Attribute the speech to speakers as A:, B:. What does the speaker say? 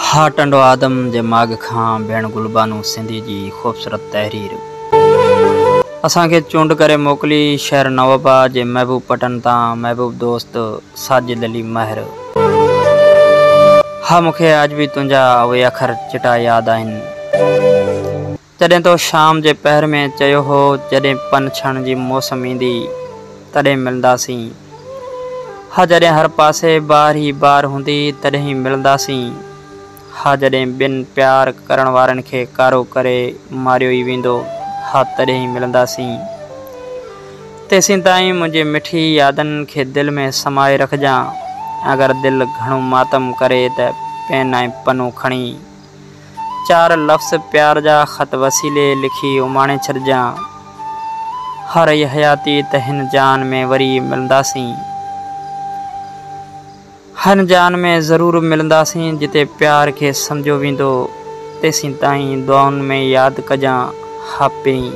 A: ها ٽنڊو آدم جي ماڳ کان ڀيڻ گلبانو سنڌي جي خوبصورت تحرير اسان کي چونڊ ڪري موڪلي شهر نوآباد جي محبوب پٽن تان محبوب دوست ساجد علي مهر. ها مون کي اڄ به تنهنجا اهي اکر چٽا ياد آهن. جڏهن تو شام جي پهر ۾ چيو هو جڏهن پن ڇڻ جي موسم ايندي تڏهن ملنداسين. ها جڏهن هر پاسي بار ئي بار هوندي تڏهن ئي ملنداسين. ها جڏهن ٻن پيار ڪرڻ وارن کي ڪارو ڪري ماريو ئي ويندو ها تڏهن ئي ملنداسين. تيسين تائين منهنجي مٺي يادن کي دل ۾ سمائي رکجان. اگر دل گهڻو ماتم ڪري ته پين ۽ پنو کڻي. چار لفظ پيار جا خط وسيلي لکي اماڻي ڇڏجان. ها رهي حياتي ته هن جهان ۾ وري ملنداسين. هن جهان ۾ ضرور ملنداسين جتي پيار کي سمجهيو ويندو. تيسين تائين دعائن ۾ ياد ڪجان. ها پرين.